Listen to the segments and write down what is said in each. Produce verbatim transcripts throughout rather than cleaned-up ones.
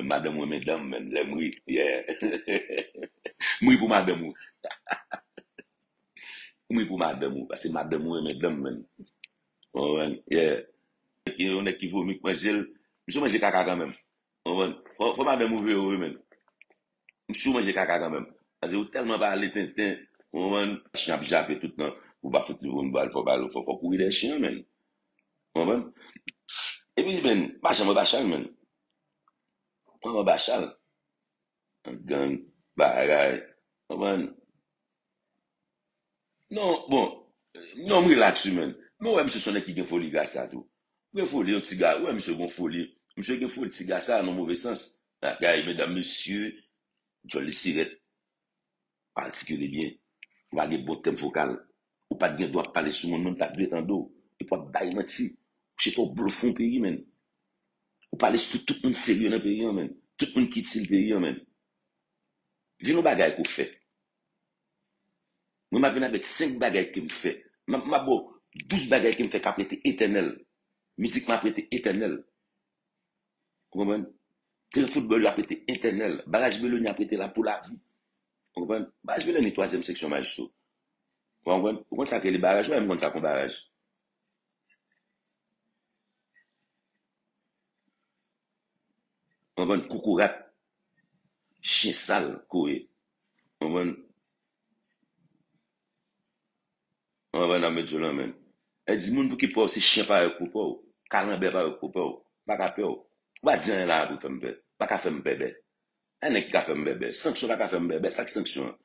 Madanm ou renmen danm, menn. Lè m ri, yeah. M ri pou madanm ou. M ri pou madanm ou, paske madanm ou renmen danm, menn. Ou konprann? Yeah. Gen yon nèg ki vomi, k manje l, misye manje kaka kanmenm. Ou konprann? Fò, fò madanm ou veye w, wi, menn. Misye manje kaka kanmenm. Paske ou tèlman pale tenten, ou konprann? Chen ap jape tout nan, ou pa fout li pou yon bal, fò bal, fò, fò kouri dèyè chen an, menn. Ou konprann? Epi, menn, pa janm anba chal, menn. Ou anba chal. Gang, bagay. Ou konprann? Non, bon, non, m rilaks, wi, menn. Men w wè misye se yon nèg ki gen foli gras la tou. Gen foli, yon ti ga, w wè misye gen foli. Misye gen foli ti gras la, nan move sans. Bagay, medam, mesye, djòl li sirèt. Atikile byen. Ou pa gen bon tèm vokal. Ou pa t gen dwa ap pale sou moun, moun pa t dwe tande w. Epi w ap bay manti. Ou se twò blofe yon peyi, menn. Ou pale sou tout moun serye nan peyi an, menn. Tout moun ki itil peyi an, menn. Vin yon bagay ke w fè. Mwen, m ap vin avèk senk bagay ke m fè. M ap, m ap ba w douz bagay ke m fè k ap rete etènèl. Mizik mwen ap rete etènèl. Ou konprann? Teren foutbòl yo ap rete etènèl. Baraj Belonia ap rete la pou lavi. Ou konprann? Baraj Belonia, twazyèm seksyon, Maestro. Ou konprann? Ou konn sa k rele baraj? Ou wè m konn sa k yon baraj. Ou konprann? Koukourat. Chen sal, kouri. Ou konprann? Ou konprann, nan medyo lan, menn. E di moun pou ki pè w, se chen parèy pou pè w. Kalanbè parèy pou pè w. Pa ka pè w. Ou pa di anyen la pou fè m pè. Pa ka fè m pèpè. E nèg ki ka fè m bèbè. Sanksyon pa ka fè m bèbè. Sa k sanksyon an?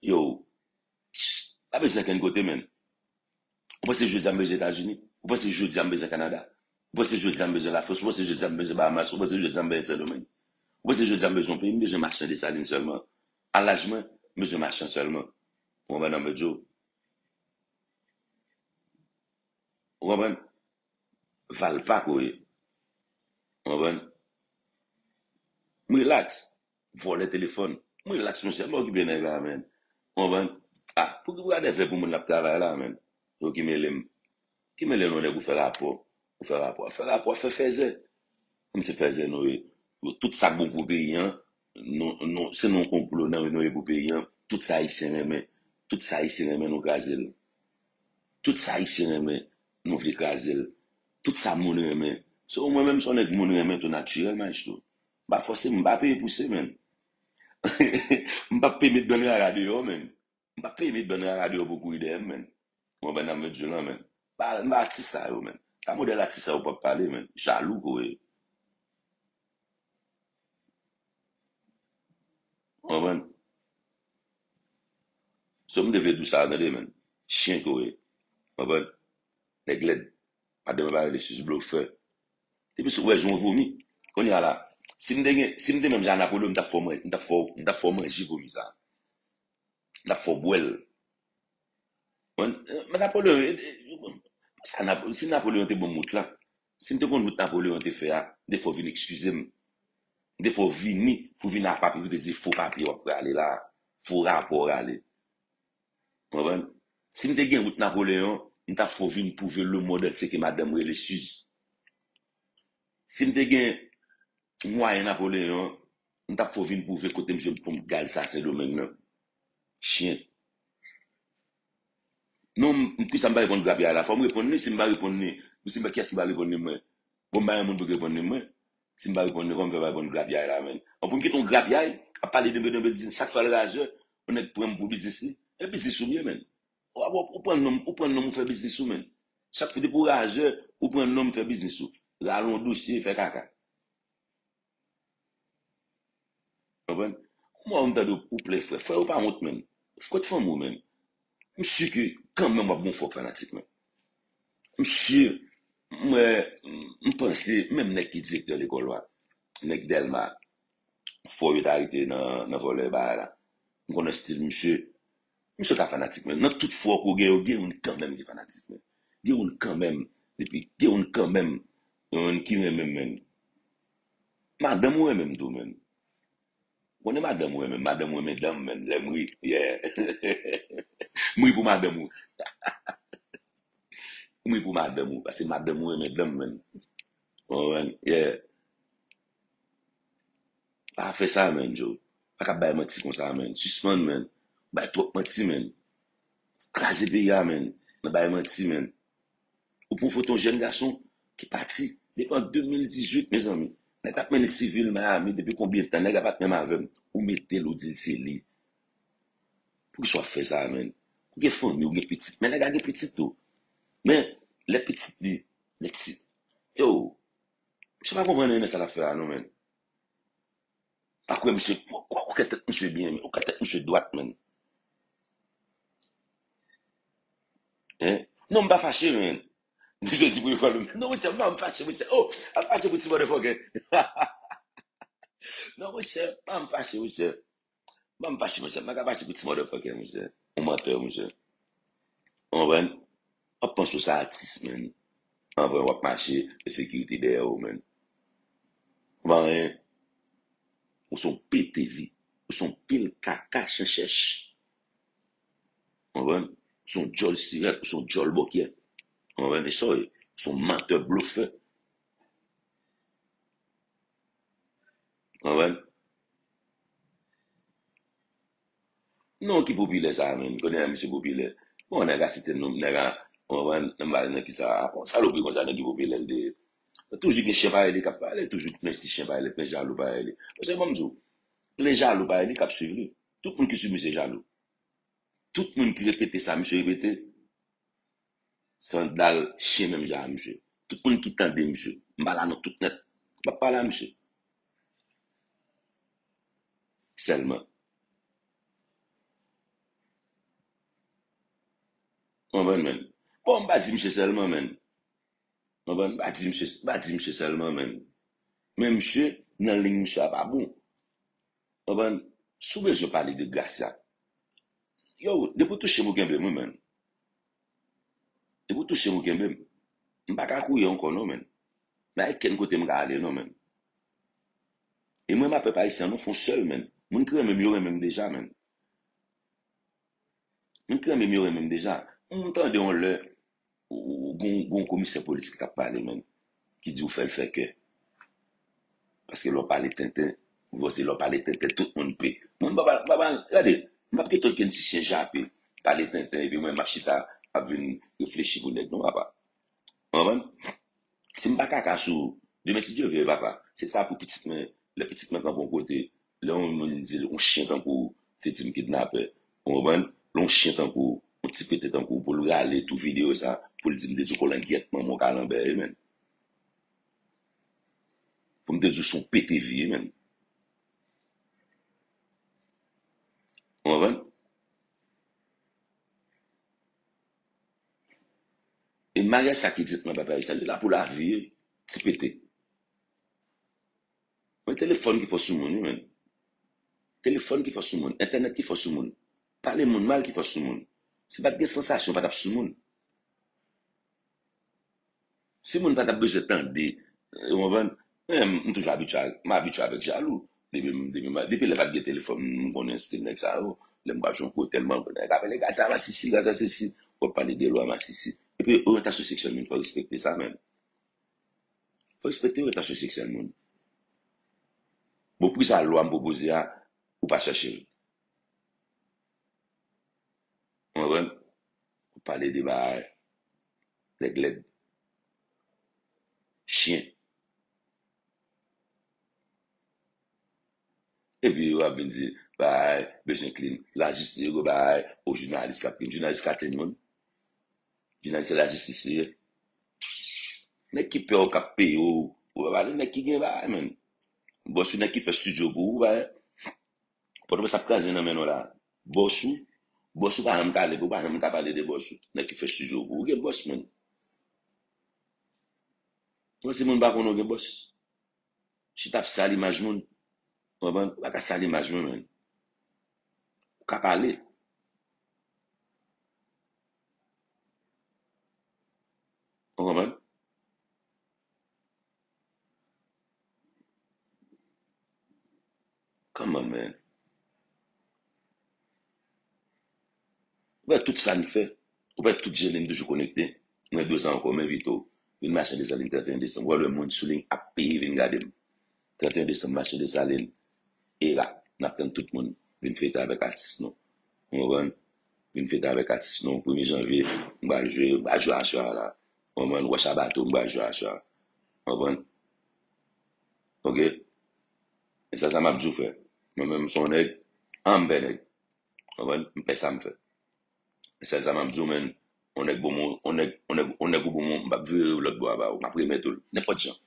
Yo, pa bezwen kenn kote, menn. Ou panse jodi a m bezwen Etazini? Ou panse jodi a m bezwen Kanada? Ou panse jodi a m bezwen Lafrans? Ou panse jodi a m bezwen Bahamas? Ou panse jodi a m bezwen Sendomeng? Ou panse jodi a m bezwen yon peyi? M bezwen mache nan Desalin sèlman. A laj mwen, m bezwen mache sèlman. Ou konprann, nan medyo? Ou konprann? Valpa kouri. Ou konprann? M rilaks. Vòlè telefòn. M rilaks, monchè. M pa okipe nèg la, menn. Ou konprann? Ah, pou ki pou gade fè pou moun l ap travay la, menn? Yo ki mele m. Ki mele nou nèg ou fè rapò. Ou fè rapò. Fè rapò, fè fèzè. Kòm se fèzè nou ye. Yo, tout sa k bon pou peyi an, nou, nou, se nou konplo nan nou ye pou peyi an. Tout sa Ayisyen renmen. Tout sa Ayisyen renmen, nou kraze l. Tout sa Ayisyen renmen, nou vle kraze l. Tout sa moun renmen. So, mwen menm, se yon nèg moun renmen tou natirèl, Maestro. M pa fòse, m pa peye pouse, menn. M pa peye met bann rara deyò, menn. M pa peye met bann rara deyò pou kouri dèyè m, menn. Ou konprann, nan medyo lan, menn. Pa, m pa atis sa yo, menn. Sa modèl atis sa yo p ap pale, menn. Jalou, kouri. Ou konprann? So, m te vle di w sa, tande, menn. Chen kouri. Ou konprann? Nèg lèd. Madanm mwen pa rele sis blofè. Depi sou wè jan w vomi. Kounye a la, si m te gen, si m te menm jan a Napoleon, m t ap fè w man-, m t ap fè w, m t ap fè w manje vomi sa. M t ap fè w bwè l. Mwen, men Napoleon, e, e, sa Nap-, si Napoleon te ban m wout la, si m te konn wout Napoleon te fè a, m te fè w vin eskize m. M te fè w vini pou vin ak papye pou te di fo papye w ap rale la, fo rapò w rale. Ou konprann? Si m te gen wout Napoleon, m t ap fè w vin pwouve lemonn antye ke madanm rele Suze. Si m te gen mwayen Napoleon, m t ap fè w vin pwouve kote m jwenn ponp gaz sa Sendomeng nan. Chen. Non, m, m, kisa m pa reponn grapyay la? Fò m reponn li, si m pa reponn li, si m pa, kiyès ki pa reponn li mwen? Bon, m pa gen moun pou reponn li mwen. Si m pa reponn li, kòman m fè pa reponn grapyay la, menn? An, pou m kite yon grapyay ap pale denbe denbe, di chak fwa l razè, yon nèg pran m pou biznis li. E biznis ou m ye, menn. Ou, ou, ou pran nonm, ou pran nonm ou fè biznis ou, menn. Chak fwa depi w razè, ou pran nonm fè biznis ou. Rale yon dosye, fè kaka. Konprann? Mwen, m tande ou plen frè. Frè yo pa wont, menn. Kot fanmi w, menn? M si ke kanmenm w ap gon fòk fanatik, menn. M si, mwen, m panse, menm nèg ki direktè lekòl la, nèg Dèlma, fò yo ta rete nan, nan vòlè bagay la. M konnen stil misye. Misye ka fanatik, men nan tout fò ke w gen yo, gen youn kanmenm ki fanatik, men. Gen youn kanmenm. Epi, gen youn kanmenm. Youn ki renmen m, men. Madanm ou renmen m tou, men. Konnen madanm ou renmen m, madanm ou renmen danm, men. Lè m ri, yeah. M ri pou madanm ou. M ri pou madanm ou, paske madanm ou renmen danm, men. Ou konprann? Yeah. Pa fè sa, menn, Joe. Pa ka bay manti konsa, menn. Sispann, menn. Bay twòp manti, menn. Kraze peyi a, menn. Nan bay manti, menn. Ou pran foto yon jèn gason ki pati depi an de mil dizuit, mezanmi. Nèg la ap mennen ti vi l Miami depi konbyen tan? Nèg la pa t menm avè m. Ou mete l, ou di l se li. Poukisa w ap fè sa, menn? Ou gen fanmi, ou gen pitit. Men nèg la gen pitit tou. Men, lè pitit li, lè ti, yo, misye pa konprann anyen nan sa l ap fè a, non, menn. Pa kwè misye, ou, ou, ou kwè tèt misye byen, ou kwè tèt misye dwat, menn. Hein? Non, m pa fache, menn. Misye di pou yo fè l. Non, monchè, m pa m fache, monchè. Oh, ap fache pou ti motherfucker. Non, monchè, m pa m fache, monchè. M pa m fache, monchè. M pa ka fache pou ti motherfucker, monchè. Ou mantè, monchè. Ou konprann? W ap panse w se atis, menn. Anvan w ap mache, e sekirite dèyè w, menn. Ou pa anyen. Ou se yon pete vi. Ou se yon pil kaka chanchèch. Ou konprann? Ou se yon djòl sirèt, ou se yon djòl bòkyè. Ou konprann? E sa w ye. Ou se yon mantè blofè. Ou konprann? Non, ki popilè sa, menn? Konnen misye popilè. Bon, nèg a site non, nèg a, ou konprann, nan baz nan ki sa, yon salopri konsa, nan ki popilè l te ye. Toujou gen chen parèy li k ap pale, toujou plen ti chen parèy li, plen jalou parèy li. Paske ban m di w, plen jalou parèy li k ap swiv li. Tout moun ki swiv misye jalou. Tout moun ki repete sa misye repete, sandal chen menm jan a misye. Tout moun ki tande misye, m pa la non tout nèt. M ap pale a misye. Sèlman. Konprann, menn. Bon, m pa di misye sèlman, menn. Konprann? M pa di misye, m pa di misye sèlman, menn. Men misye, nan liy misye a pa bon. Konprann? Si w bezwen pale de Gracia, yo, depi w touche m, ou kenbe m, wi, menn. Depi w touche m, ou kenbe m. M pa ka kouri ankò, non, menn. Pa gen kenn kote m ka ale, non, menn. E mwen, m a pèp ayisyen an, nou fè yon sèl, menn. Moun ki renmen m, yo renmen m deja, menn. Moun ki renmen m, yo renmen m deja. M tande yon lè, ou, ou, gon, gon komisè polis ki t ap pale, menn, ki di ou fè l fè kè. Paske lè w pale tenten, ou panse lè w pale tenten, tout moun pe. Mwen, m pa, pa, pa, gade, m p ap kite okenn ti chen jape, pale tenten, epi mwen, m ap chita, ap vin reflechi pou nèg, non, papa. Ou konprann? Si m pa kaka sou ou, demen, si Dye vle, papa, se sa pou pitit mwen, lè pitit mwen kanpe yon kote, lè yon moun di l, yon chen tankou ou, te di m kidnapè. Ou konprann? Lè yon chen tankou ou, yon ti pete tankou ou, pou l rale tou videyo sa, pou l di m te di w kolangyèt manman w kalanbè, wi, menn. Pou m te di w se yon pete vi, wi, menn. Ou konprann? E maryaj sa ki di mwen, papa Richard, li la pou lavi, wi. Ti pete. Men telefòn ki fò sou moun, wi, menn. Telefòn ki fò sou moun. Entènèt ki fò sou moun. Pale moun mal ki fò sou moun. Si pa t gen sansasyon, pa t ap sou moun. Si moun pa t ap bezwen tande, ou konprann? Men, m toujou abitye a, m abitye avèk jalou. Depi m, depi m, depi lè pa t gen telefòn, m konnen stil nèg sa yo. Lè m pral jwe yon kote, m konnen nèg ap pale, "Gras a masisi, gras a sesi." W ap pale de lwa masisi. Epi oryantasyon seksyèl moun, fò respekte sa, menn. Fò respekte oryantasyon seksyèl moun. Bon, poukisa lwa m pwopoze a, ou pa chèche l? Ou konprann? Ou pale de bagay. Nèg lèd. Chen. Epi yo ap vin di, bagay, bezwen clean. Lajistis, yo bagay, o jounalis k ap clean. Jounalis ka clean moun. Jounalis se lajistis li ye. Nèg ki pè w k ap peye w, ou pa pale nèg ki gen bagay, menn. Bòs ou nèg ki fè studio pou ou, bagay. Pòtoprens ap kraze nan men nou la. Bòs ou, bòs ou pa janm ka leve, ou pa janm ka pale de bòs ou. Nèg ki fè studio pou ou, ou gen bòs, menn. Ou panse moun pa konnen ou gen bòs? Chita ap sal imaj moun. Ou konprann? Ou pa ka sal imaj mwen, menn. Ou ka pale. Ou konprann? Come on, man. Ou wè tout sa n fè. Ou wè tout je li n toujou konekte. Mwen de zan ankò, m envite w. Vin mache Desalin trannteyen desanm. Ou wè lè moun sou liy ap peye, vin gade m. Trannteyen desanm, mache Desalin. Era, n ap tann tout moun vin fete avèk atis nou. Ou konprann? Vin fete avèk atis nou. Premye janvye, m pral jwe, m pral jwe aswè a la. Ou konprann? Wòch a bato, m pral jwe aswè a. Ou konprann? Oke? E sa, sa m ap di w, frè. Mwen menm, m se yon nèg, an m pè nèg. Ou konprann? M pè sa m fè. Sèl sa m ap di w, menn, yon nèg bon moun, yon nèg, yon nèg, yon nèg ou bon moun, m p ap vire lòt bò a ba ou, m ap remèt ou l, nenpòt jan.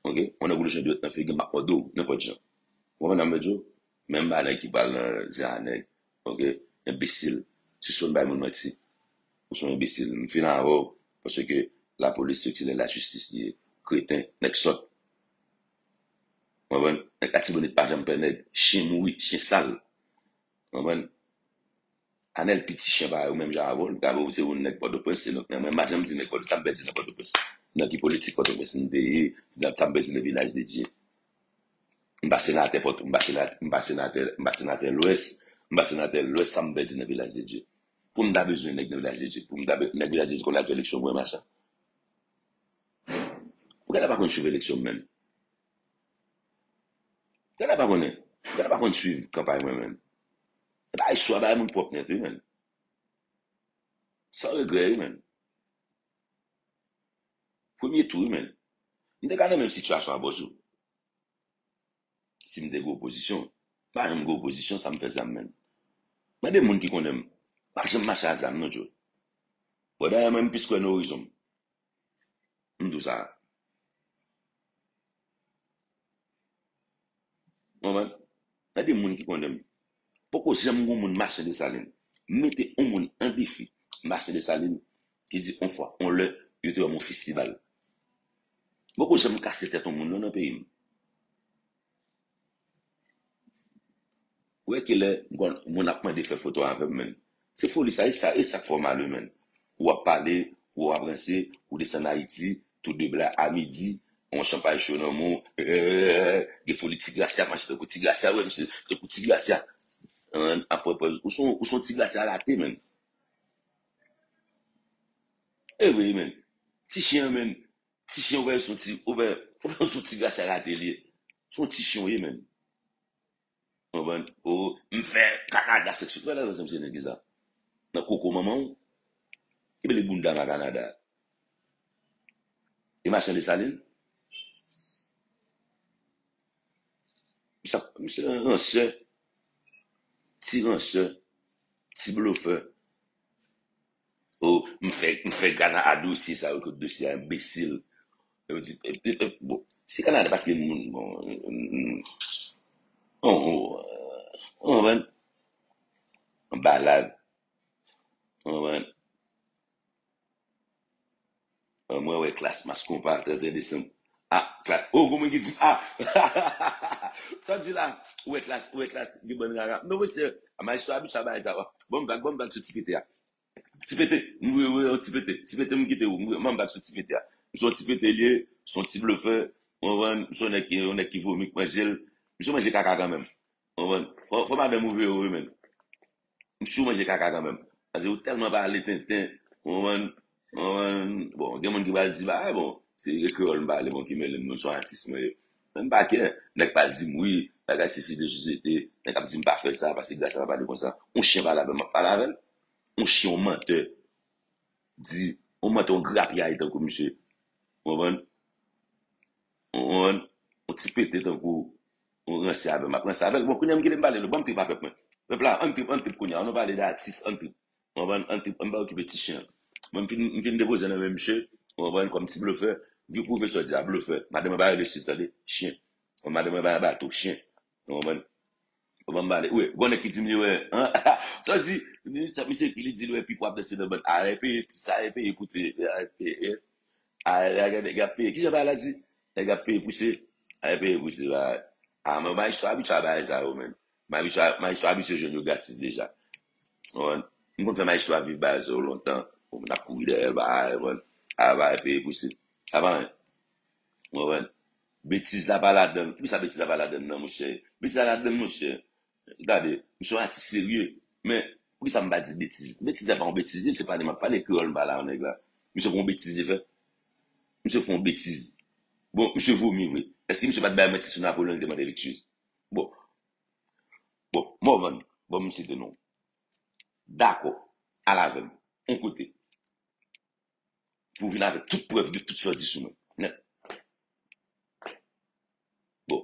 Oke? Yon nèg ou lòche dwèt nan figi m, m ap mòde w, nenpòt jan. Ou konprann sa m vle di w? Men m pa nèg ki pral nan zen a nèg. Oke? Enbesil. Sispann bay moun manti. Ou se yon enbesil. M fin avè w, paske lapolis se ti nèg lajistis li ye. Kreten, nèg sòt. Ou konprann? Nèg Latibonit pa janm pè nèg. Chen mouri, chen sal. Ou konprann? Anèl piti chen pa yo menm jan avè w, li ka wè w se yon nèg Pòtoprens, se nòt. Men mwen, m pa janm di nèg Pòtoprens, sa m pèdi nan Pòtoprens. Nan ki politik Pòtoprens m te ye, sa m pèdi nan Vilaj de Dye. M pa senatè Pòt-, m pa senatè, m pa senatè, m pa senatè Lwès, m pa senatè Lwès, sa m pèdi nan Vilaj de Dye. Pou m ta bezwen nèg nan Vilaj de Dye, pou m ta be-, nèg Vilaj de Dye konn al fè eleksyon pou mwen, machan. Ou genlè pa konn swiv eleksyon m menm. Genlè pa konnen. Genlè pa konn swiv kanpay mwen menm. E bagay swa bagay moun pwòp nèt, wi, menn. San regrè, wi, menn. Premye tou, wi, menn. M te ka nan menm sitiyasyon a bòs ou. Si m te gen opozisyon. M pa janm gen opozisyon, sa m fè zam, menn. Mande moun ki konnen m. M pa janm mache a zam, non, Joe. Bon, dayè, mwen, m plis kwè nan orizon m. M di w sa. Ou konprann? Gade moun ki konnen m. Poko janm gon moun mache Desalin. Mete yon moun an defi mache Desalin ki di yon fwa, yon lè, yo te wè m yon festival. Poko janm kase tèt yon moun non nan peyi m. Ou wè kilè moun ap mande fè foto avè m, menn. Se foli sa, e sa, e sa k fè w mal, wi, menn. Ou ap pale, ou ap ranse, ou desann Ayiti, tou de bla a midi, yon chanpay cho nan men w, gen foli ti grasya, mache tankou ti grasya, wè, misye, se kou ti grasya. Ann, apre, apre, ou se yon, ou se yon ti grasya rate, menn. E vre, menn. Ti chen an, menn. Ti chen, ou wè, se yon ti, ou wè, ou wè, se yon ti grasya rate li ye. Se yon ti chen w ye, menn. Konprann? O, m fè Kanada senk sou, wè la, se nèg ki sa. Nan koko manman w. Ki bele bounda nan Kanada. E machann Desalin. Misye, misye ransè. Ti ransè. Ti blofè. O, m fè, m fè Gana a dosye sa yo, kot dosye a enbesil. Yo di, e, e, e, bon, si Kanada, paske moun, bon, mm, bon, bon, ou konprann? Anba lad. Ou konprann? Mwen wè klas mas konpa, trannteyen desanm. Ah, klas, oh, gon moun ki di, ah, sa di la, ou wè klas, ou wè klas, gen bann rara. Non, mesye, majistra abitye a bagay sa. Bon, m vag, bon, m vag sou ti pete a. Ti pete, m, wi, wi, yon ti pete. Ti pete, m kite ou. M, m vag sou ti pete a. M se yon ti pete li ye, se yon ti blofè. Ou konprann? M se yon nèg ki, yon nèg ki vomi, k manje l. M se manje kaka kanmenm. Ou konprann? Fò, fò madanm ou veye w, wi, menn. M si w manje kaka kanmenm. Paske ou tèlman pale tenten, ou konprann? Ou konprann? Bon, gen moun ki pral di, bagay, bon, se kreyòl m pale, bon, ki mele m, non, se yon atis mwen ye. Men m pa kè. Nèg pral di m, wi, bagay sesi de sosyete, nèg ap di m pa fè sa, paske grasa pa pale konsa. Yon chen pale avè m, m ap pale avè l. Yon chen, yon mantè. Di, yon mantè, yon grapyay tankou misye. Ou konprann? Yon, yon, yon ti pete tankou, yon ranse avè m, m ap ranse avè l. Bon, kounye a m kite m pale, non, ban m trip a pèp mwen. Pèp la, ann trip, ann trip kounye a, ann nou pale de atis, ann trip. Ou konprann? Ann trip, ann pa okipe ti chen an. Mwen, m fin, m fin depoze nan men misye, ou konprann, kòm ti blofè, vye pwofesè di a, blofè. Madanm mwen pa rele sis, tande, chen. Madanm mwen pa bato, chen. Ou konprann? Ou konprann m pale? Wi, gon nèg ki di m li wè, an? Sa di, li, sa misye ki li di li wè pipo ap danse nan bann. A, y ap peye, sa y ap peye koute, y ap peye. A, y ap, y ap peye. Kijan bagay la di? Nèg ap peye pouse. A, y ap peye pouse, bagay. A, mwen, majistra abitye a bagay sa yo, menn. Majistra, majistra abitye jwenn yo gratis deja. Ou konprann? M konn fè majistra viv bagay sa yo lontan. Bon, n ap kouri dèyè l, bagay, ou konprann? A, bagay peye pouse. A, pa anyen. Ou konprann? Betiz la pa ladann. Poukisa betiz la pa ladann nan, monchè? Betiz la ladann, monchè. Gade, m se yon atis serye. Men, poukisa m pa di betiz? Betiz la pa yon betiz, se pale m ap pale, kreyòl m pale a nèg la. Misye fè yon betiz li fè. Misye fè yon betiz. Bon, misye vomi vre. Èske misye pa t bay manti sou Napoleon, li te mande l eskiz? Bon, Bon, Morvan, bon, m site non. Dakò, al avè m. On kote. Pou vin avèk tout prèv de tout sa w di sou mwen.